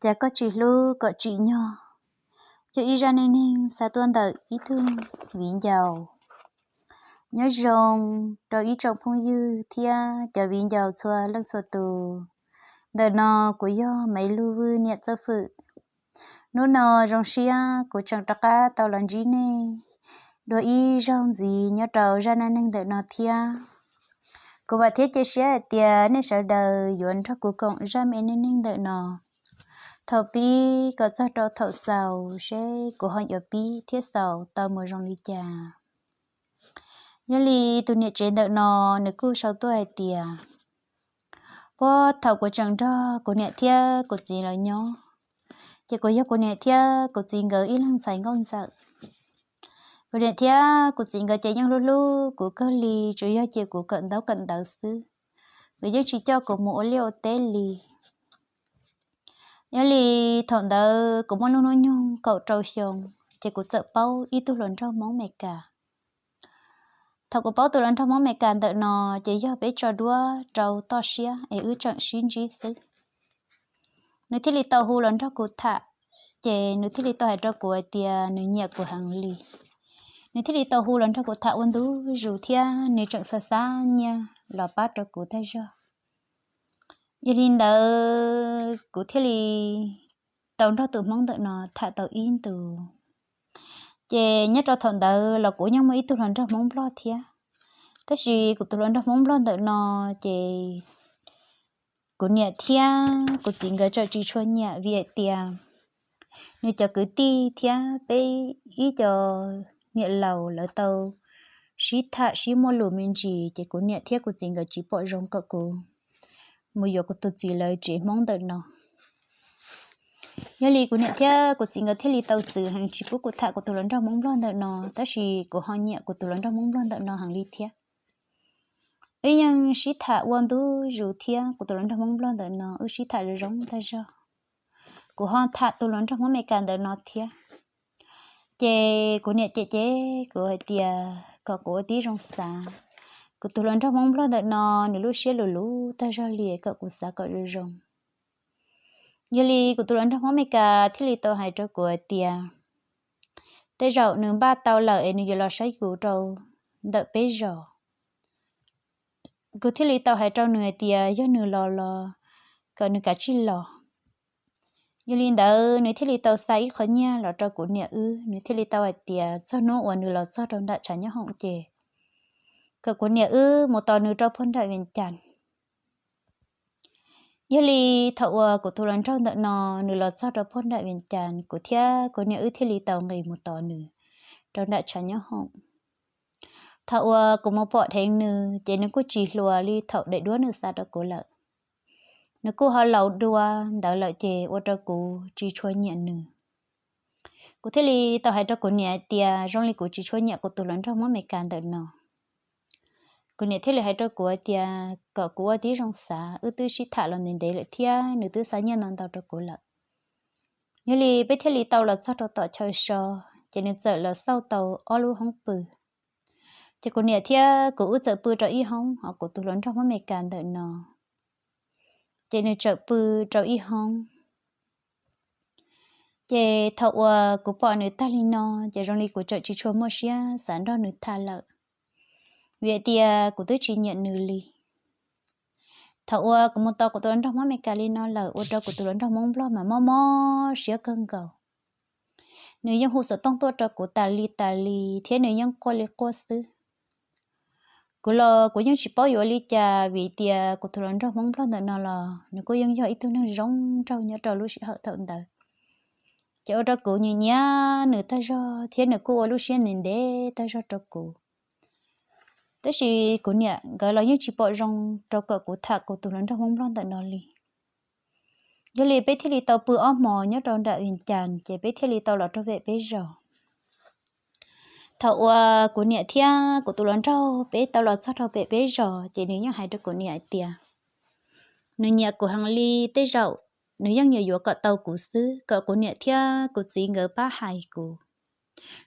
Cas koj tsis hlub kom tsim nyog, yog ib zaj neej neeg xa tuaj ntawm ib tug viv ncaus. Nyob zoo rau ib tsoom phooj ywg thiab cov viv ncaus txhua leej txhua tus. Ntawm no kuv yog Maiv Lug Vwj niam Txawj Fwm. Hnub no zoo siab kuv tseem rov qab tau los ntsib nej dua ib zaug ntxiv nyob rau zaj neej neeg ntawm no thiab. Kuv vam thiab cia siab hais tias nej sawv daws yuav nrog kuv koom zaj me neej neeg ntawm no thaum pib kom txog rau thaum xaus seb kuv ho yuav pib thiab xaus tau mus zoo li cas. Yog li tus niam tsev ntawm no nws kuj sau tuaj hais tias, puag thaum kuv tseem nrog kuv niam thiab kuv txiv lawv nyob, ces kuv yog kuv niam thiab kuv txiv nkawd ib leeg ntxhais nkauj ntxawm. Kuv niam thiab kuv txiv nkawd ces yeej hlub hlub kuv kawg li, tsuas yog cia kuv kawm ntaub kawm ntawv xwb, nkawd yeej tsis coj kuv mus ua liaj ua teb li. Yog li thaum ntawd kuv muaj lub hnub nyoog kaum rau xyoo, ces kuv txawm paub ib tug hluas nraug Hmoob Amelikas. Thaum kuv paub tus hluas nraug Hmoob Amelikas ntawm no, ces yog peb tso duab rau toj siab es wb tseem sib ntsib xwb. Nws thiaj li tau hu los nrog kuv tham, ces nws thiaj li tau hais rau kuv hais tias nws nyiam kuv heev li. Nws thiaj li tau hu los nrog kuv tham ua ntu zus thiab nws tseem xa xab nyiaj los pab rau kuv tag zog. Yog li ntawd kuv thiaj li tau nrog tus Hmoob ntawm no tham tau ib ntus. Ces nyob rau thaum ntawd los kuv yeej muaj ib tug hluas nraug Hmoob Nplog thiab, tab sis kuv tus hluas nraug Hmoob Nplog ntawm no, ces kuv niam thiab kuv txiv nkawd tseem tsis tshua nyiam vim hais tias nws cov kwv tij thiab peb ib co niam laus lawv tau sib tham sib muaj lus me ntsis, ces kuv niam thiab kuv txiv nkawd tsis pom zoo kom kuv mus yuav kuv tus txiv lawv tsev Hmoob ntawm no. Yog li kuv niam thiab kuv txiv nkawd thiaj li tau txwv heev tsis pub kuv tham kuv tus hluas nraug Hmoob Nplog ntawm no, tab sis kuv ho nyiam kuv tus hluas nraug Hmoob Nplog ntawm no heev li thiab. Wb yeej sib tham ua ntu zus thiab, kuv tus hluas nraug Hmoob Nplog ntawm no wb sib tham zoo zoo tag zog. Kuv ho tham tus hluas nraug Hmoob Amelikas ntawm no thiab. Ces kuv niam cem cem kuv hais tias kom kuv ua tib zoo xav, kuv tus hluas nraug Hmoob Nplog ntawm no nws lub siab luv luv tag zog li, kom kuv xav kom zoo zoo. Yog li kuv tus hluas nraug Hmoob Amelikas thiaj li tau hais rau kuv hais tias tej zaum nws npaj tau lawm es nws yuav los saib kuv rau ntawm peb zos. Kuv thiaj li tau hais rau nws hais tias yog nws los los kom nws kav tsij los. Yog li ntawd nws thiaj li tau xa ib qho nyiaj los rau kuv niam wb, nws thiaj li tau hais tias txog hnub uas nws los txog rau nram tshav nyob hoom ces kom kuv niam wb mus tos nws rau puag nram Vees Cas. Yog li thaum uas kuv tus hluas nraug ntawm no nws los txog rau puag nram Vees Cas, kuv thiab kuv niam wb thiaj li tau nqis mus tos nws rau nram tshav nyob hoom. Thaum uas kuv mus pom dheev nws ces nws kuj tsis hluas li thaum daim duab nws xa rau kuv lawm. Nws kuj ho laus dua ntawd lawm ces ua rau kuv tsis tshua nyiam nws. Kuv thiaj li tau hais rau kuv niam hais tias zoo li kuv tsis tshua nyiam kuv tus hluas nraug Hmoob Amelikas ntawm no. Kuv niam thiaj li hais rau kuv hais tias kom kuv ua tib zoo xav, wb twb sib tham los ntev ntev lawm thiab nws twb xa nyiaj no ntau rau kuv lawm. Yog li peb thiaj li tau los txog rau tom chaw so, ces nws txawm los xauj tau ob lub hoob pw. Ces kuv niam thiab kuv wb txawm pw rau ib hoob, ho kuv tus hluas nraug Hmoob Amelikas ntawm no ces nws txawm pw rau ib hoob. Ces thaum uas kuv pom nws tag li no, ces zoo li kuv tseem tsis tshua muaj siab xav nrog nws tham lawm, vim hais tias kuv twb tsis nyiam nws li. Thaum uas kuv mus tos kuv tus hluas nraug Hmoob Amelikas li no lawm, ua rau kuv tus hluas nraug Hmoob Nplog mas mob mob siab kawg nkaus. Nws yeej hu xov tooj tuaj rau kuv tas li tas li thiab nws yeej quaj li quaj xwb. Kuv los kuv yeej tsis paub yuav ua li cas vim tias kuv tus hluas nraug Hmoob Nplog ntawm no los nws kuj yeej yog ib tug neeg zoo nraug nyob rau lub sij hawm thaum ntawd. Ces ua rau kuv nyiam nyiam nws tag zog thiab nws kuj ua lub siab ntev ntev tag zog rau kuv. Tab sis kuv niam nkawd los yeej tsis pom zoo rau kom kuv tham kuv tus hluas nraug Hmoob Nplog ntawm no li. Yog li peb thiaj li tau pw ob hmos nyob rau nram Vees Cas, ces peb thiaj li tau los rau pem peb zos. Thaum uas kuv niam thiab kuv tus hluas nraug peb tau los txog rau pem peb zos, ces nws yeej hais rau kuv niam hais tias nws nyiam kuv heev li, tej zaum nws yeej yuav yuav kom tau kuv xwb, kom kuv niam thiab kuv txiv nkawd pab hais kuv,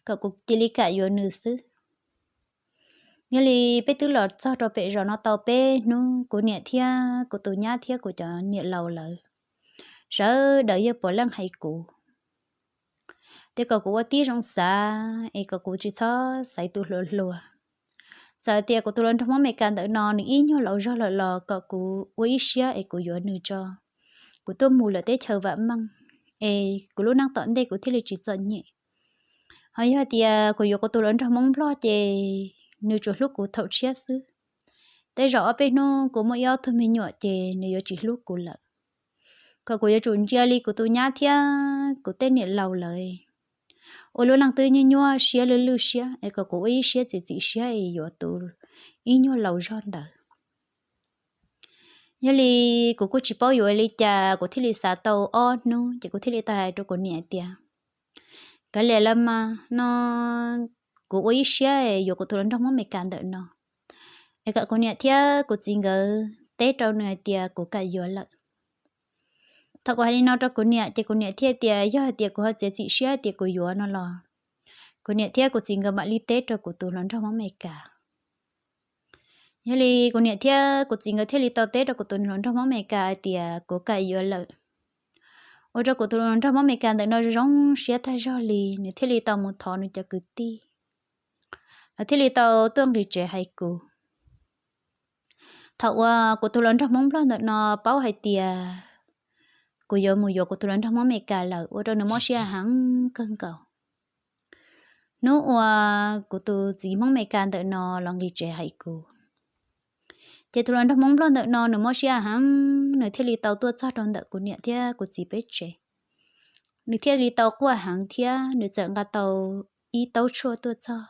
kom kuv cia li kam yuav nws xwb. Yog li peb twb los txog rau pem zos no tau peb hnub, kuv niam thiab kuv tus nyab thiab kuv cov niam laus lawv sawv daws yeej puav leej hais kuv, tias kom kuv ua tib zoo xav es kom kuv tsis txhob xaiv tus hluas hluas. Txawm tias kuv tus hluas nraug Hmoob Amelikas ntawm no nws ib nyuag laus zog lawm los kom kuv ua ib siab es kuv yuav nws tso, kuv tuaj mus lawm teb chaws vam meej, es kuv lub neej tom ntej kuv thiaj li tsis txom nyem. Ho yog tias kuv yuav kuv tus hluas nraug Hmoob Nplog ces nws tsuas hlub kuv thaum tshiab xwb. Tej zaum ob peb hnub kuv muaj ib ob tug me nyuam ces nws yuav tsis hlub kuv lawm. Kom kuv yuav tsum ntsia li kuv tus nyab thiab kuv tej niam laus lawv, ua lub neej twb nyuaj nyuaj siab lwj lwj siab es kom kuv ua ib siab txiav txim siab es yuav tus ib nyuag laus zog ntawd. Yog li kuv kuj tsis paub yuav li cas, kuv thiaj li xav tau ob hnub ces kuv thiaj li tau hais rau kuv niam tias, kav liam los mas no, kuv ua ib siab yuav kuv tus hluas nraug Hmoob Amelikas ntawm no, es kom kuv niam thiab kuv txiv nkawd teb rau nws hais tias kuv kam yuav lawm. Thaum kuv hais li no rau kuv niam ces kuv niam thiaj tias yog hais tias kuv ho txiav txim siab tias kuv yuav no los kuv niam thiab kuv txiv nkawd mam li teb rau kuv tus hluas nraug Hmoob Amelikas. Yog li kuv niam thiab kuv txiv nkawd thiaj li tau teb rau kuv tus hluas nraug Hmoob Amelikas hais tias kuv kam yuav lawm. Ua rau kuv tus hluas nraug Hmoob Amelikas ntawm no zoo siab tag zog li, nws thiaj li tau mus thov nws cov kwv tij, lawv thiaj li tau tuaj nqis tsev hais kuv. Thaum uas kuv tus hluas nraug Hmoob Nplog ntawm no paub hais tias kuv yuav mus yuav kuv tus hluas nraug Hmoob Amelikas lawm ua rau nws mob siab heev kawg nkaus. Hnub uas kuv tus txiv Hmoob Amelikas ntawm no los nqis tsev hais kuv, ces tus hluas nraug Hmoob Nplog ntawm no nws mob siab heev, nws thiaj li tau tuaj txog rau ntawm kuv niam thiab kuv txiv peb tsev. Nws thiaj li tau quaj heev thiab nws txawm nqa tau ib taub tshuaj tuaj txog.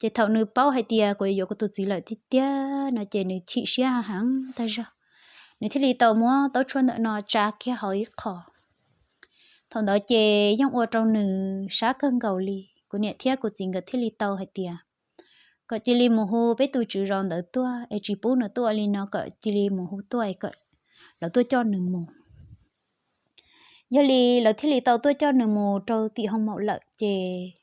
Ces thaum nws paub hais tias kuv yuav kuv tus txiv lawm tiag tiag no ces nws chim siab heev tag zog. Nws thiaj li tau muab taub tshuaj ntawm no tsa kiag hauv ib qho. Thaum ntawd ces yeej ua rau nws sab kawg nkaus li. Kuv niam thiab kuv txiv nkawd thiaj li tau hais tias kom cia li mus hu peb tus tswv zos ntawd tuaj es tsis pub nws tuaj li no, kom cia li mus hu tuaj es kom lawv tuaj coj nws mus. Yog li lawv thiaj li tau tuaj coj nws mus rau tim hoo maum lawm ces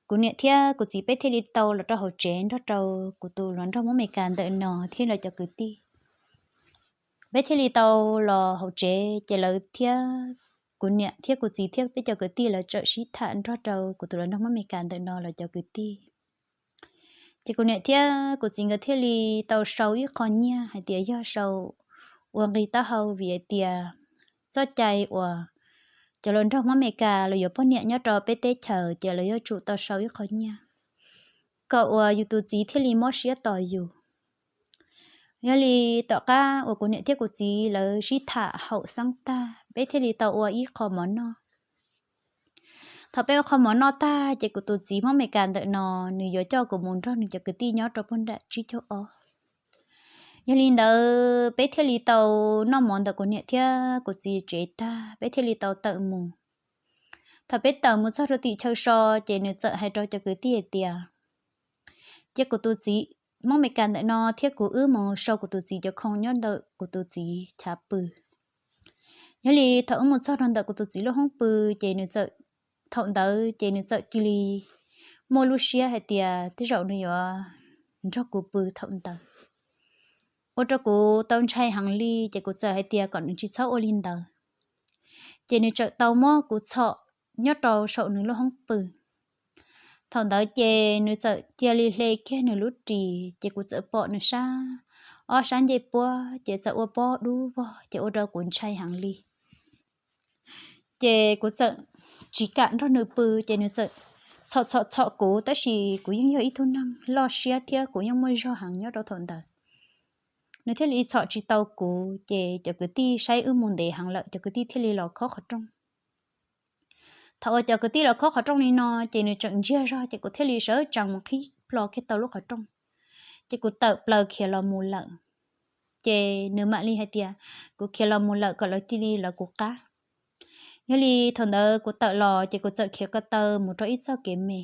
kuv niam thiab kuv txiv peb thiaj li tau los rau hauv tsev nrog rau kuv tus hluas nraug Hmoob Amelikas ntawm no thiab lawv cov kwv tij. Peb thiaj li tau los hauv tsev ces lawv thiab, kuv niam thiab kuv txiv thiab peb cov kwv tij lawv txawm sib tham nrog rau kuv tus hluas nraug Hmoob Amelikas ntawm no lawv cov kwv tij. Ces kuv niam thiab kuv txiv nkawd thiaj li tau sau ib qho nyiaj hais tias yog sau ua nqi taub hau vim hais tias txoj cai uas cov hluas nraug Hmoob Amelikas los yuav poj niam nyob rau peb teb chaws ces lawv yuav tsum tau sau ib qho nyiaj kom uas yus tus txiv thiaj li mob siab tos yus. Yog li tom qab uas kuv niam thiab kuv txiv lawv sib tham haum xeeb tag, peb thiaj li tau ua ib qho mov noj. Thaum peb ua qho mov noj tag ces kuv tus txiv Hmoob Amelikas ntawm no nws yuav coj kuv mus nrog nws cov kwv tij nyob rau puag nram tsib caug ob. Yog li ntawd peb thiaj li tau noj mov ntawm kuv niam thiab kuv txiv tsev tag, peb thiaj li tau tawm mus. Thaum peb tawm mus txog rau tim chaw so ces nws txawm hais rau cov kwv tij hais tias cia kuv tus txiv Hmoob Amelikas ntawm no thiab kuv wb mus sau kuv tus txiv cov khoo nyob ntawm kuv tus txiv chav pw. Yog li thaum wb mus txog rau ntawm kuv tus txiv lub hoob pw ces nws txawm, thaum ntawd ces nws txawm cia li muaj lub siab hais tias tej zaum nws yuav nrog kuv pw thaum ntawd. Ua rau kuv tau ntshai heev li ces kuv txawm hais tias kom nws tsis txhob ua li ntawd. Ces nws txawm tau muab kuv txhom nyob rau saum nws lub hoob pw. Thaum ntawd ces nws txawm cia li hle kiag nws lub ris ces kuv txawm pom nws sab, ob sab ncej puab ces txawm ua pob dub vog ces ua rau kuv ntshai heev li. Ces kuv txawm tsis kam nrog nws pw ces nws txawm txhom txhom txhom kuv, tab sis kuv yeej yog ib tug neeg loj siab thiab kuv yeej muaj zog heev nyob rau thaum ntawd. Nws thiaj li txhom tsis tau kuv ces cov kwv tij saib wb mus ntev heev lawm cov kwv tij thiaj li los khob qhov rooj. Thaum uas cov kwv tij los khob qhov rooj li no ces nws tseem ntsiag zog ces kuv thiaj li sawv tsees mus qhib plho kiag tau lub qhov rooj. Ces kuv tawm plaws khiav los mus lawm. Ces nws mam li hais tias kuv khiav los mus lawm kom lawv cia li lawv kuv qab. Yog li thaum ntawd kuv tawm los ces kuv txawm khiav ko taw mus rau ib txoj kev me.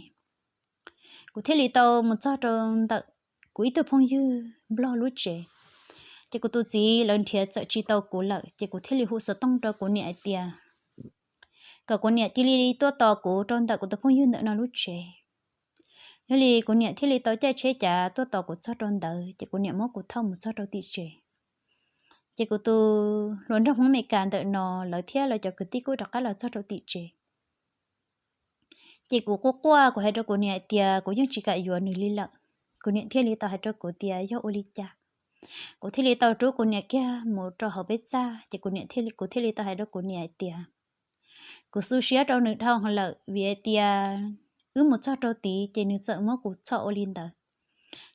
Kuv thiaj li tau mus txog rau ntawm kuv ib tug phooj ywg nplog lub tsev. Ces kuv tus txiv lawv nrhiav txawm tsis tau kuv lawm ces kuv thiaj li hu xov tooj rau kuv niam hais tias kom kuv niam cia li tuaj tos kuv rau ntawm kuv tus phooj ywg ntawm no lub tsev. Yog li kuv niam thiaj li tau caij tsheb cav tuaj tos kuv txog rau ntawd ces kuv niam muab kuv thauj mus txog rau tim tsev. Ces kuv tus hluas nraug Hmoob Amelikas ntawm no lawv thiab lawv cov kwv tij kuj rov qab los txog rau tim tsev. Ces kuv quaj quaj kuv hais rau kuv niam tias kuv yeej tsis kam yuav nws li lawm. Kuv niam thiaj li tau hais rau kuv tias yog ua li cas. Kuv thiaj li tau rub kuv niam kiag mus rau hauv peb txaj, ces kuv niam thiaj li, kuv thiaj li tau hais rau kuv niam hais tias kuv xu siab rau nws dhau heev lawm vim hais tias wb mus txog rau tid ces nws txawm muab kuv txhom ua li ntawd.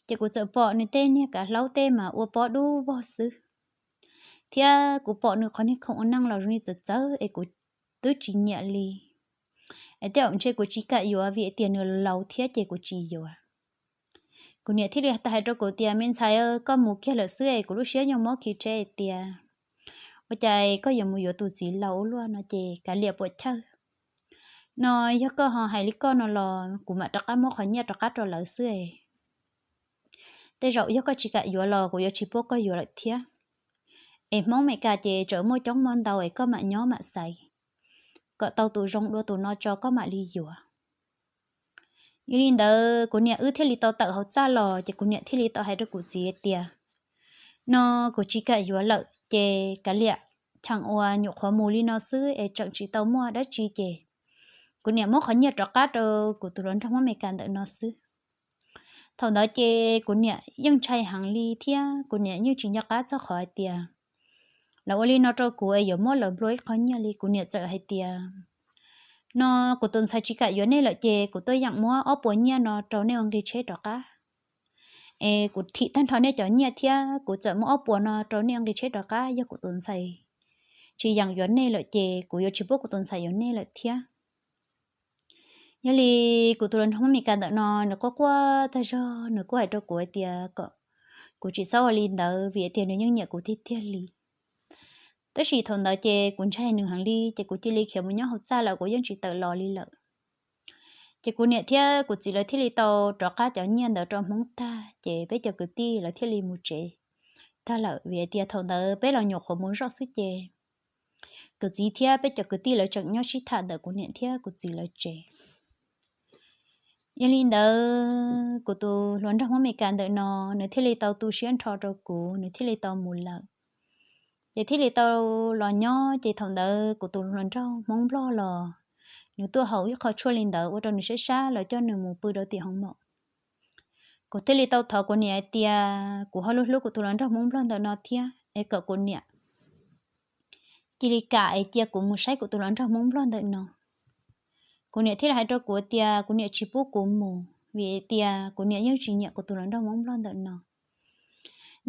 Ces kuv txawm pom nws tej niag kav hlaub tej mas ua pob dub vog xwb, thiab kuv pom nws qhov niag khoom ua neej los zoo li txawv txawv es kuv twb tsis nyiam li. Es tej zaum ntshe kuv tsis kam yuav vim tias nws laus thiab ces kuv tsis yuav. Kuv niam thiaj li tau hais rau kuv tias me ntxhais, koj mus kiag lawm xwb es kuv lub siab nyuaj mob khi rhe hais tias ua cas koj yuav mus yuav tus txiv laus ua luaj no ces kav liam puam chawj. No yog koj ho hais li koj no los kuv mam rov qab muab qhov nyiaj rov qab rau lawv xwb. Tej zaum yog koj tsis kam yuav los kuv yuav tsis pub koj yuav lawm thiab. Es Hmoob Amelikas ces tseem muaj coob muaj ntau es koj mam nyob mam xaiv kom tau tus zoo dua tus no tso koj mam li yuav. Yog li ntawd kuv niam wb thiaj li tau tawm hauv txaj los ces kuv niam thiaj li tau hais rau kuv txiv tias no kuv tsis kam yuav lawm ces kav liam, cheem uas nyuam qhuav mus li no xwb es tseem tsis tau muaj dab tsi ces kuv niam muab qhov nyiaj rov qab rau kuv tus hluas nraug Hmoob Amelikas ntawm no xwb. Thaum ntawd ces kuv niam yeej ntshai heev li thiab kuv niam yeej tsis nco qab txog qhov hais tias lawv ua li no rau kuv es yuav muab lawv nplua ib qho nyiaj li. Kuv niam txawm hais tias no kuv tus ntxhais tsis kam yuav nej lawm ces kuv tuaj yeem muab ob puas nyiaj no rau nej ua nqi tsheb rov qab. Es kuv thim tag nrho nej cov nyiaj thiab kuv txawm muab ob puas no rau nej ua nqi tsheb rov qab. Yog kuv tus ntxhais tsis yeem yuav nej lawm ces kuv yuav tsis pub kuv tus ntxhais yuav nej lawm thiab. Yog li kuv tus hluas nraug Hmoob Amelikas ntawm no nws quaj quaj tag zog, nws kuj hais rau kuv hais tias kom kuv tsis txhob ua li ntawd vim tias nws yeej nyiam kuv tiag tiag li. Tab sis thaum ntawd ces kuv ntshai nws heev li ces kuv cia li khiav mus nyob hauv txaj lawm, kuv yeej tsis tawm los li lawm. Ces kuv niam thiab kuv txiv lawv thiaj li tau rov qab cov nyiaj ntawd rau Hmoob tag ces peb cov kwv tij lawv thiaj li mus tsev tag lawm vim hais tias thaum ntawd peb los nyuam qhuav mus zoj xwb ces kuv txiv thiab peb cov kwv tij lawv tseem nyob sib tham ntawm kuv niam thiab kuv txiv lawv tsev. Yog li ntawd kuv tus hluas nraug Hmoob Amelikas ntawm no nws thiaj li tau tu siab nrho rau kuv, nws thiaj li tau mus lawm. Ces thiaj li tau los nyob ces thaum ntawd kuv tus hluas nraug Hmoob Nplog los nws tuaj haus ib qho tshuaj li ntawd ua rau nws sab sab, lawv coj nws mus pw rau tim hoo maum. Kuv thiaj li tau thov kuv niam hais tias kuv ho hlub hlub kuv tus hluas nraug Hmoob Nplog ntawm no thiab es kom kuv niam cia li kam es cia kuv mus saib kuv tus hluas nraug Hmoob Nplog ntawm no. Kuv niam thiaj li hais rau kuv tias kuv niam tsis pub kuv mus vim tias kuv niam yeej tsis nyiam kuv tus hluas nraug Hmoob Nplog ntawm no.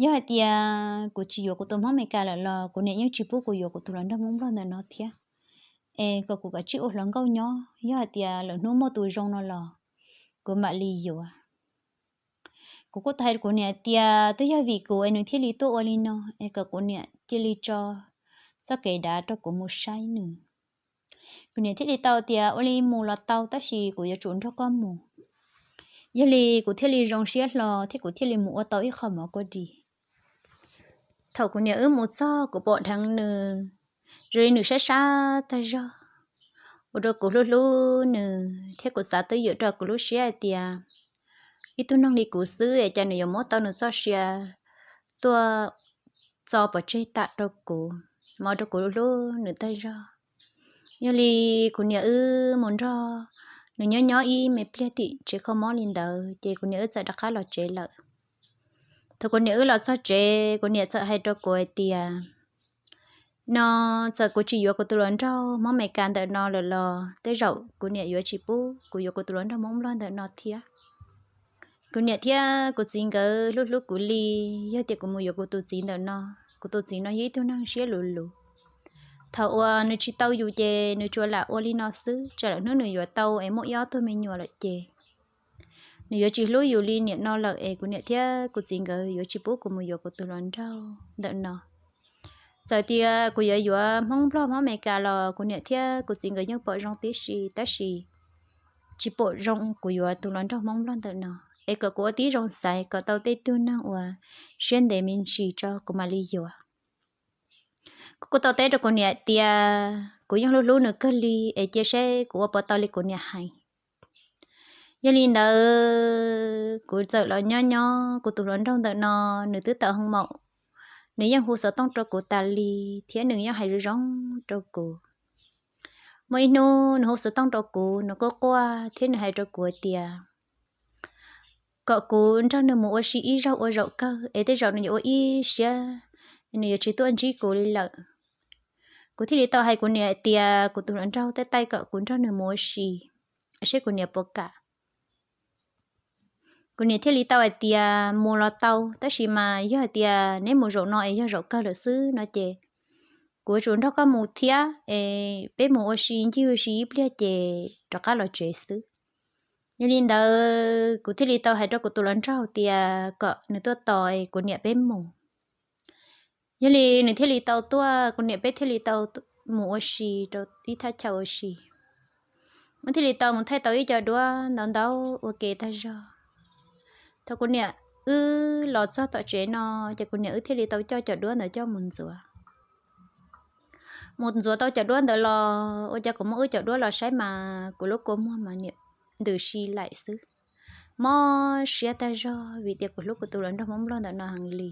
Yog hais tias kuv tsis yuav kuv tus Hmoob Amelikas lawm los kuv niam yeej tsis pub kuv yuav kuv tus hluas nraug Hmoob Nplog ntawm no thiab. Es kom kuv kav tsij ua hluas nkauj nyob, yog hais tias lwm hnub muaj tus zoo no los kuv mam li yuav. Kuv kuj tau hais kuv niam tias twb yog vim kuv es nws thiaj li tuaj ua li no, es kom kuv niam cia li tso txoj kev dav rau kuv mus saib nws. Kuv niam thiaj li tau tias ua li mus los tau tab sis kuv yuav tsum nrog koj mus. Yog li kuv thiaj li zoo siab hlo thiab kuv thiaj li mus ua tau ib qho mov kua dis. Thaum kuv niam wb mus txog kuv pom dheev nws zoo li nws sab sab tag zog, ua rau kuv hlub hlub nws thiab kuv xav twb ywm rau kuv lub siab hais tias ib tug neeg li kuv xwb es cas nws yuav muab tau nws txoj sia tuaj txo pov tseg tam rau kuv, mas ua rau kuv hlub hlub nws tag zog. Yog li kuv niam wb mus nrog nws nyob nyob ib me pliag tim tsev kho mob li ntawd ces kuv niam wb txawm rov qab los tsev lawm. Thaum kuv niam wb los txog tsev kuv niam txawm hais rau kuv hais tias no txawm kuv tsis yuav kuv tus hluas nraug Hmoob Amelikas ntawm no lawm los tej zaum kuv niam yuav tsis pub kuv yuav kuv tus hluas nraug Hmoob Nplog ntawm no thiab. Kuv niam thiab kuv txiv nkawd hlub hlub kuv li, yog tias kuv mus yuav kuv tus txiv ntawm no, kuv tus txiv no yog ib tug neeg siab luv luv. Thaum uas nws tsis tau yus ces nws tsuas lam ua li no xwb, tsam lwm hnub nws yuav tau es muaj ib ob tug me nyuam lawm ces nws yuav tsis hlub yus li niam no lawm es kuv niam thiab kuv txiv nkawd yuav tsis pub kuv mus yuav kuv tus hluas nraug ntawm no. Txawm tias kuv yuav yuav Hmoob Nplog Hmoob Amelikas los kuv niam thiab kuv txiv nkawd yeej pom zoo tib si, tab sis tsis pom zoo kuv yuav tus hluas nraug Hmoob Nplog ntawm no, es kom kuv ua tib zoo xaiv kom tau tej tug neeg uas siab ntev me ntsis tso kuv mam li yuav. Kuv kuj tau teb rau kuv niam tias kuv yeej hlub hlub nws kawg li, es cia seb kuv ua puas tau li kuv niam hais. Yog li ntawd kuv txawm los nyob nyob kuv tus hluas nraug ntawm no, nws twb tawm hoo maum nws yeej hu xov tooj rau kuv tas li, thiab nws yeej hais zoo zoo rau kuv. Muaj ib hnub nws hu xov tooj rau kuv, nws quaj quaj thiab nws hais rau kuv tias kom kuv nrog nws mus ua si ib zaug ua zaum kawg es tej zaum nws yuav ua ib siab, nws yuav tsis tuaj ntsib kuv li lawm. Kuv thiaj li tau hais kuv niam tias kuv tus hluas nraug taij taij kom kuv nrog nws mus ua si, seb kuv niam puas kam. Kuv niam thiaj li tau hais tias mus los tau, tab sis mas yog hais tias neb mus zaum no es yog zaum kawg lawm xwb no ces kuv yuav tsum nrog koj mus thiab es peb mus ua si ncig ua si ib pliag ces rov qab los tsev xwb. Yog li ntawd kuv thiaj li tau hais rau kuv tus hluas nraug tias kom nws tuaj tos es kuv niam peb mus. Yog li nws thiaj li tau tuaj, kuv niam peb thiaj li tau mus ua si rau ib thaj chaw ua si. Wb thiaj li tau mus thaij tau ib co duab ntau ntau ua ke tag zog. Thaum kuv niam wb los txog tom tsev no, ces kuv niam wb thiaj li tau coj cov duab ntawd coj mus ntxuav. Mus ntxuav tau cov duab ntawd los ua cas kuv muab wb cov duab los saib mas kuv lub kua muag mas niam ntws si laim xwb. Mob siab tag zog vim tias kuv hlub kuv tus hluas nraug Hmoob Nplog ntawm no heev li.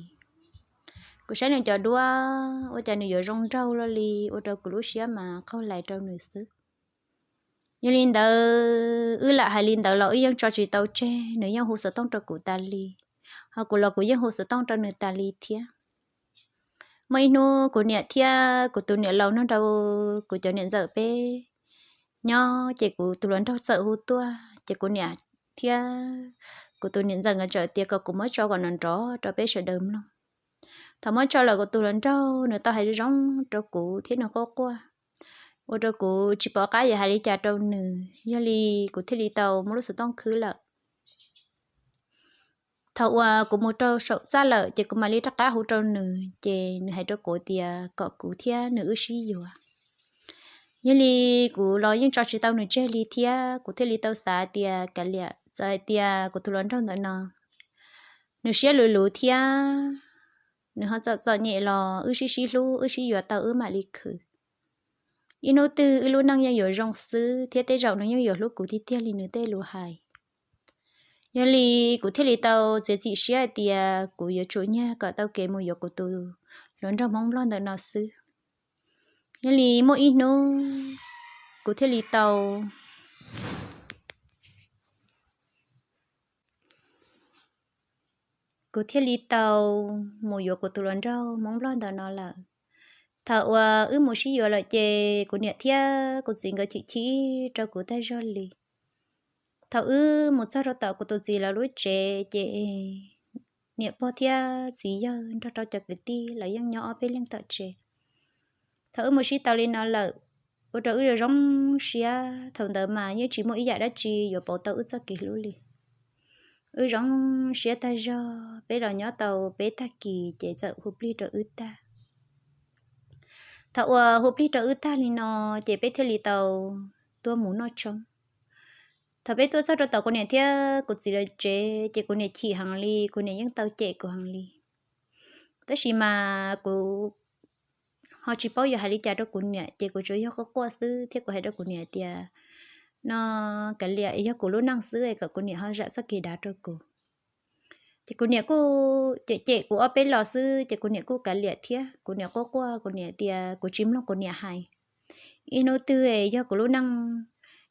Kuv saib nws cov duab ua cas nws yuav zoo nraug luaj li, ua rau kuv lub siab mas qaug lais rau nws xwb. Yog li ntawd wb lam hais li ntawd los wb yeej tso tsis tau tseg, nws yeej hu xov tooj rau kuv tas li, ho kuv los kuv yeej hu xov tooj rau nws tas li thiab. Muaj ib hnub kuv niam thiab kuv tus niam laus nrog rau kuv cov niam ntxawm peb nyob, ces kuv tus hluas nraug txawm hu tuaj, ces kuv niam thiab kuv tus niam ntxawm nkawd txawm tias kom kuv muab tso kom nrov nrov rau peb sawv daws mloog. Thaum muab tso lawm kuv tus hluas nraug nws tau hais zoo zoo rau kuv thiab nws quaj quaj, ua rau kuv tsis pom qab yuav hais li cas rau nws. Yog li kuv thiaj li tau muab lub xov tooj khwb lawm. Thaum uas kuv mus rau saum txaj lawm ces kuv mam li rov qab hu rau nws, ces nws hais rau kuv tias kom kuv thiab nws wb sib yuav. Yog li kuv los yeej tso tsis tau nws tseg li thiab, kuv thiaj li tau xav tias kav liam, txawm hais tias kuv tus hluas nraug ntawm no nws siab luv luv thiab nws ho txom txom nyem los wb sib sib hlub wb sib yuav tau wb mam li khwv. Ib hnub twg wb lub neej yeej yuav zoo xwb thiab tej zaum nws yeej yuav hlub kuv tiag tiag li nws tej lus hais. Yog li kuv thiaj li tau txiav txim siab hais tias kuv yuav tsum nyiag kom tau kev mus yuav kuv tus hluas nraug Hmoob Nplog ntawm no xwb. Yog li muaj ib hnub kuv thiaj li tau kuv thiaj li tau mus yuav kuv tus hluas nraug Hmoob Nplog ntawm no lawm. Thaum uas wb mus sib yuav lawm ces kuv niam thiab kuv txiv nkawd chim chim rau kuv tag zog li. Thaum wb mus txog rau tom kuv tus txiv lawv lub tsev ces niam pog thiab txiv yawg nrog rau cov kwv tij lawv yeej nyob ob peb leeg tom tsev. Thaum wb mus sib tau li no lawm, ua rau wb zoo zoo siab, thaum ntawd mas yeej tsis muaj ib yam dab tsi yuav pauv tau wb txoj kev hlub li. Wb zoo siab tag zog, peb los nyob tau peb tag kis ces txawm hu plig rau wb tag. Thaum uas hu plig rau wb tag li no ces peb thiaj li tau tuaj mus noj tshoob. Thaum peb tuaj txog rau tom kuv niam thiab kuv txiv lawv tsev ces kuv niam chim heev li, kuv niam yeej tau cem kuv heev li. Tab sis mas kuv ho tsis paub yuav hais li cas rau kuv niam ces kuv tsuas yog quaj quaj xwb thiab kuv hais rau kuv niam tias, no, kav liam, yog kuv lub neej xwb es kom kuv niam ho zam txoj kev dav rau kuv. Ces kuv niam kuj cem cem kuv ob peb los xwb ces kuv niam kuj kav liam thiab kuv niam quaj quaj, kuv niam tias kuv tsis mloog kuv niam hais. Ib hnub twg yog kuv lub neej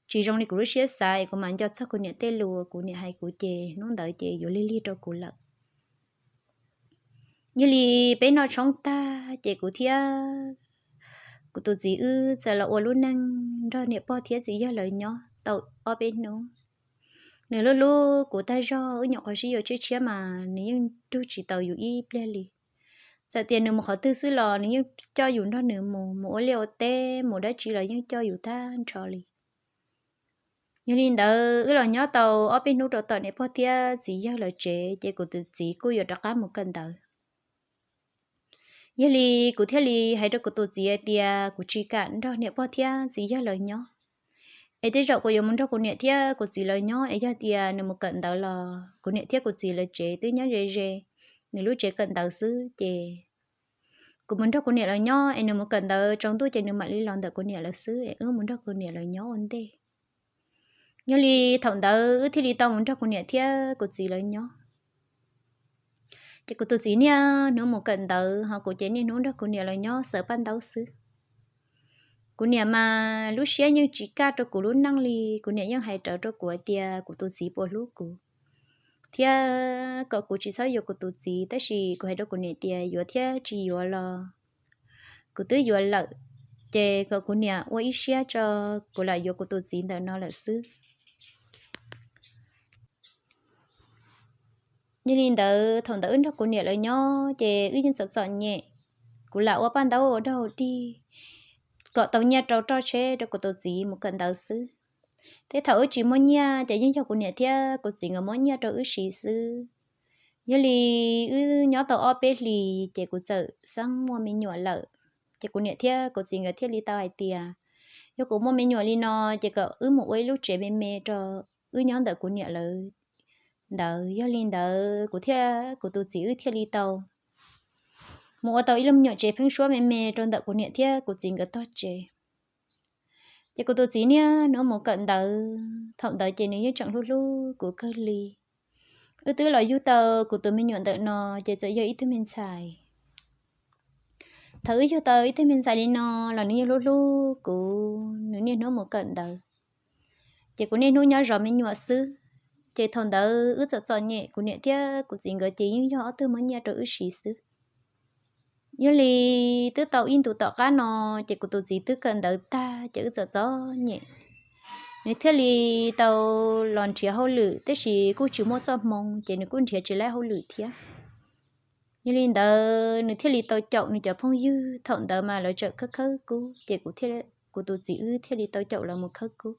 tsis zoo li kuv lub siab xav es kuv mam nco txog kuv niam tej lus, kuv niam hais kuv ces hnub ntawd ces yuav lig lig rau kuv lawm. Yog li peb noj tshoob tag ces kuv thiab kuv tus txiv wb txawm los ua lub neej nrog niam pog thiab txiv yawg lawv nyob tau ob peb hnub. Nws hlub hlub kuv tag zog, wb nyuam qhuav sib yuav tshiab tshiab mas nws yeej rug tsis tau yus ib pliag li. Txawm tias nws mus qhov twg xwb los nws yeej coj yus nrog nws mus, mus ua liaj ua teb mus dab tsi los yeej coj yus tag nrho li. Yog li ntawd wb los nyob tau ob peb hnub rau tom niam pog thiab txiv yawg lawv tsev ces kuv tus txiv kuj yuav rov qab mus kawm ntawv. Yog li kuv thiaj li hais rau kuv tus txiv hais tias kuv tsis kam nrog niam pog thiab txiv yawg lawv nyob, es tej zaum kuv yuav mus nrog kuv niam thiab kuv txiv lawv nyob, es yog tias nws mus kawm ntawv los kuv niam thiab kuv txiv lawv tsev twb nyob ze ze, nws lub tsev kawm ntawv xwb ces kuv mus nrog kuv niam lawv nyob es nws mus kawm ntawv tsaus ntuj ces nws mam li los ntawm kuv niam lawv xwb es wb mus nrog kuv niam lawv nyob ua ntej. Yog li thaum ntawd wb thiaj li tau mus nrog kuv niam thiab kuv txiv lawv nyob. Ces kuv tus txiv niaj hnub mus kawm ntawv, ho kuv ces niaj hnub nrog kuv niam lawv nyob xaws paj ntaub xwb. Kuv niam mas lub siab yeej tsis kaj rau kuv lub neej li, kuv niam yeej hais rawv rau kuv hais tias kuv tus txiv puas hlub kuv, thiab kom kuv tsis txhob yuav kuv tus txiv, tab sis kuv hais rau kuv niam tias yuav thiab tsis yuav los kuv twb yuav lawm, ces kom kuv niam ua ib siab tso, kuv lam yuav kuv tus txiv ntawm no lawm xwb. Yog li ntawd thaum ntawd wb nrog kuv niam lawv nyob ces wb yeej txom txom nyem, kuv lam ua paj ntaub ua dog dig kom tau nyiaj rau roj tsheb rau kuv tus txiv mus kawm ntawv xwb. Thiab thaum wb tsis muaj nyiaj ces yeej yog kuv niam thiab kuv txiv nkawd muab nyiaj rau wb siv xwb. Yog li wb nyob tau ob peb hlis ces kuv txawm xeeb muaj me nyuam lawm, ces kuv niam thiab kuv txiv nkawd thiaj li tau hais tias yog kuv muaj me nyuam li no ces kom wb mus ua ib lub tsev me me rau wb nyob ntawm kuv niam lawv ntawd. Yog li ntawd kuv thiab kuv tus txiv wb thiaj li tau mus ua tau ib lub me nyuam tsev pheeb suab me me rau ntawm kuv niam thiab kuv txiv nkawd tog tsev. Ces kuv tus txiv niaj hnub mus kawm ntawv, thaum ntawd ces nws yeej tseem hlub hlub kuv kawg li. Wb twb los yug tau kuv tus me nyuam ntawm no ces txawm yog ib tug me ntxhais. Thaum wb yug tau ib tug me ntxhais li no los nws yeej hlub hlub kuv, nws niaj hnub mus kawm ntawv, ces kuv niaj hnub nyob zov me nyuam xwb. Ces thaum ntawd wb txom txom nyem, kuv niam thiab kuv txiv nkawd ces yeej yog ob tug muab nyiaj rau wb siv xwb. Yog li twb tau ib ntus tom qab no ces kuv tus txiv twb kawm ntawv tag ces wb txom txom nyem, nws thiaj li tau los nrhiav hauj lwm, tab sis kuj tsis muaj txoj hmoo ces nws kuj nrhiav tsis laib hauj lwm thiab. Yog li ntawd nws thiaj li tau caum nws cov phooj ywg, thaum ntawd mas lawv tseem khawb khawb kub ces kuv tus txiv wb thiaj li tau caum los mus khawb kub.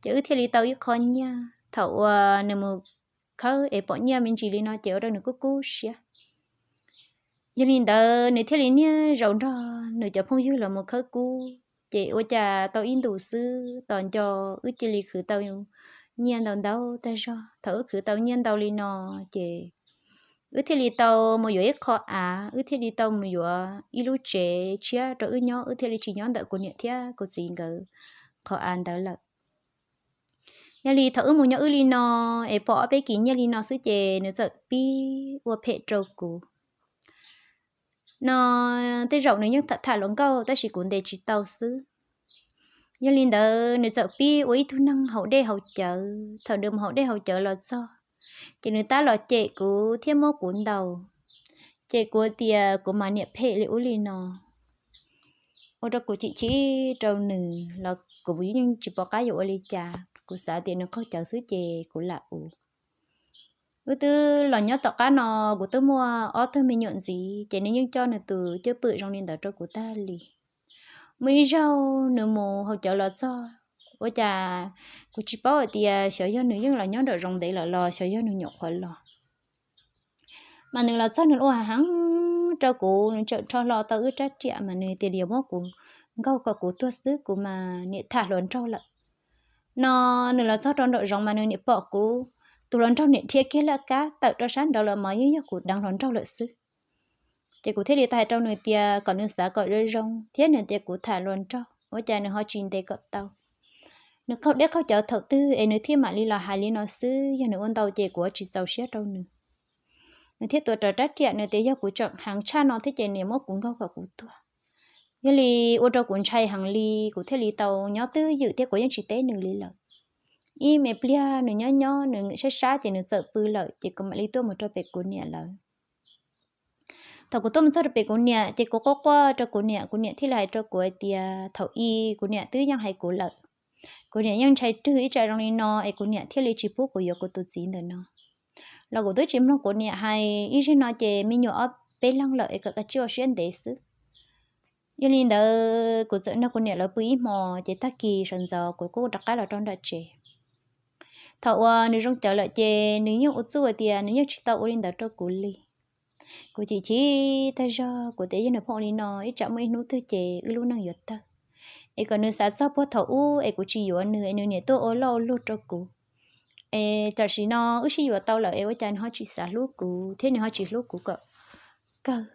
Ces wb thiaj li tau ib qho nyiaj, thaum uas nws mus khawb es pom nyiaj me ntsis li no ces ua rau nws kuj kub siab. Yog li ntawd nws thiaj li niaj zaus nrog nws cov phooj ywg los mus khawb kub, ces ua cas tau ib ntus xwb tos nco wb cia li khwv tau nyiaj ntau ntau tag zog. Thaum wb khwv tau nyiaj ntau li no ces wb thiaj li tau mus yuav ib qho av, wb thiaj li tau mus yuav ib lub tsev tshiab rau wb nyob, wb thiaj li tsis nyob ntawm kuv niam thiab kuv txiv nkawd qhov av ntawd lawm. Yog li thaum wb mus nyob wb li no es pom ob peb kis nyiaj li no xwb ces nws txawm pib ua phem rau kuv no. Tej zaum nws yeej tham tham hluas nkauj tab sis kuv ntes tsis tau xwb. Yog li ntawd nws txawm pib ua ib tug neeg haus dej haus cawv. Thaum nws mus haus dej haus cawv los txog ces nws tab los cem kuv thiab muab kuv ntaus, ces kuv tias kuv mas niam phem li ub li no, ua rau kuv chim chim rau nws los kuv yeej tsis pom qab yuav ua li cas, kuv xav tias nws qaug cawv xwb ces kuv lam ua. Wb twb los nyob tom qab no kuv twb muaj ob tug me nyuam ntxiv ces nws yeej coj nws tus cwj pwm zoo li ntawd rau kuv tag li. Muaj ib zaug nws mus haus cawv los txog, ua cas kuv tsis paub hais tias xyov yog nws yeej los nyob nraum zoov ntev lawm los xyov yog nws nyuam qhuav los. Mas nws los txog nws ua heev rau kuv, nws tseem rho hlo tau wb rab riam mas nws tias yuav muab kuv nkaug kom kuv tuag xwb, kuv mas niam tham hluas nraug lawm no. Nws los txog rau nraum zoov mas nws niam pom kuv, tus hluas nraug niam dhia kiag laj kab tawm rau sab nraud lawm mas yeej yog kuv deev hluas nraug lawm xwb. Ces kuv thiaj li tau hais rau nws tias kom nws xav kom zoo zoo thiab nws tias kuv tham hluas nraug ua cas nws ho tsis ntes kom tau. Nws qaug dej qaug cawv thaum twg es nws thiaj mam li los hais li no xwb, yog nws ua ntau ces kuv tsis txaus siab rau nws. Nws thiaj tuav rawv rab riam, nws tias yog kuv tseem heev tshaj no thiab ces nws muab kuv nkaug kom kuv tuag. Yog li ua rau kuv ntshai heev li, kuv thiaj li tau nyob twj ywm thiab kuv yeej tsis teb nws li lawm. Ib me pliag nws nyob nyob nws sab sab ces nws txawm pw lawm ces kuv mam li tuaj mus rau pem kuv niam lawv. Thaum kuv tuaj mus txog rau pem kuv niam ces kuv quaj quaj rau kuv niam, kuv niam thiaj li hais rau kuv hais tias thaum ub kuv niam twb yeej hais kuv lawm. Kuv niam yeej ntshai rwg ib tsam zoo li no es kuv niam thiaj li tsis pub kuv yuav kuv tus txiv ntawm no. Los kuv twb tsis mloog kuv niam hais, ib zaug no ces me nyuam ob peb leeg lawm es kom kav tsij ua siab ntev xwb. Yog li ntawd kuv txawm nrog kuv niam lawv pw ib hmos ces tag kis sawv ntxov kuv kuj rov qab los rau nram tsev. Thaum uas nws zoo cawv lawm ces nws yeej ua txuj tias nws yeej tsis tau ua li ntawd rau kuv li. Kuv chim chim tag zog, kuv tias yog nws pheej ua li no ib tsam muaj ib hnub twg ces wb lub neej yuav tawg. Es kom nws xav txog puag thaum ub es kuv tsis yuav nws es nws niam tuaj ua loj ua luag rau kuv. Es tam sim no wb sib yuav tau lawm es ua cas nws ho tsis xav hlub kuv thiab nws ho tsis hlub kuv kom kawg.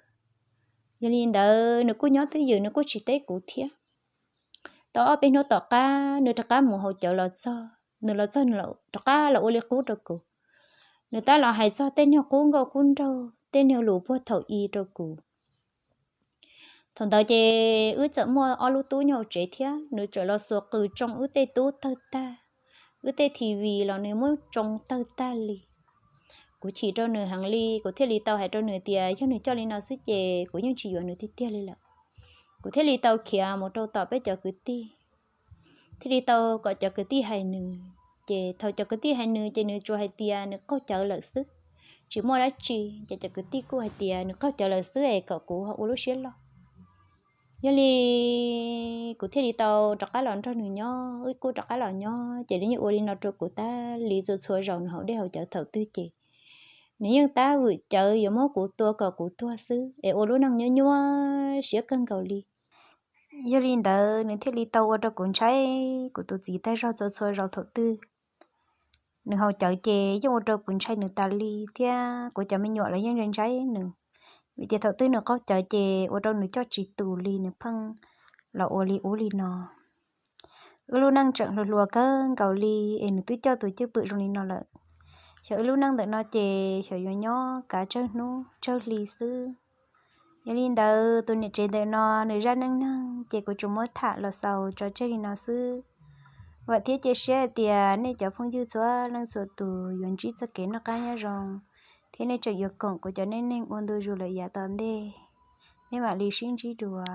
Yog li ntawd nws kuj nyob twj ywm, nws kuj tsis teb kuv thiab. Tau ob peb hnub tom qab nws rov qab mus haus cawv los txog, nws los txog nws rov qab los ua li qub rau kuv. Nws tab los hais txog tej niag qub nkauj qub nraug, tej niag lus puag thaum i rau kuv. Thaum ntawd ces wb txawm muaj ob lub tub nyob hauv tsev thiab, nws txawm los xuas qws tsoo wb tej tub tawg tag, wb tej T V los nws muab tsoo tawg tag li. Kuv chim rau nws heev li, kuv thiaj li tau hais rau nws tias yog nws coj li no xwb ces kuv yeej tsis yuav nws tiag tiag li lawm. Kuv thiaj li tau khiav mus rau tom peb cov kwv tij, thiaj li tau kom cov kwv tij hais nws. Ces thaum cov kwv tij hais nws ces nws tsuas hais tias nws qaug cawv lawm xwb, tsis muaj dab tsi. Ces cov kwv tij kuj hais tias nws qaug cawv lawm xwb es kom kuv ho ua lub siab loj. Yog li kuv thiaj li tau rov qab los nrog nws nyob, wb kuj rov qab los nyob, ces nws yeej ua li no rau kuv tas li txhua txhua zaus nws haus dej haus cawv thaum twg ces nws yeej tab vwm cawv yuav muab kuv tua kom kuv tuag xwb es ua lub neej nyuaj nyuaj siab kawg nkaus li. Yog li ntawd nws thiaj li tau ua rau kuv ntshai kuv tus txiv tag zog txhua txhua zaus thaum twg nws haus cawv ces yeej ua rau kuv ntshai nws tas li thiab kuv cov me nyuam los yeej ntshai nws, vim tias thaum twg nws qaug cawv ces ua rau nws coj tsis tus li, nws pheej los ua li ub li no. Wb lub neej tseem hluas hluas kawg nkaus li es nws twb coj tus cwj pwm zoo li no lawm. Xyov wb lub neej ntawm no ces xyov yuav nyob kav tsawg hnub tsawg hli xwb. Yog li ntawd tus niam tsev ntawm no nws zaj neej neeg ces kuv tsuas muab tham los xaus tso tseg li no xwb. Vam thiab cia siab hais tias nej cov phooj ywg txhua leej txhua tus yuav ntsib txoj kev noj qab nyob zoo thiab nej tseem yuav koom kuv cov neej neeg ua ntu zus lawm yav tom ntej. Nej mam li sib ntsib dua.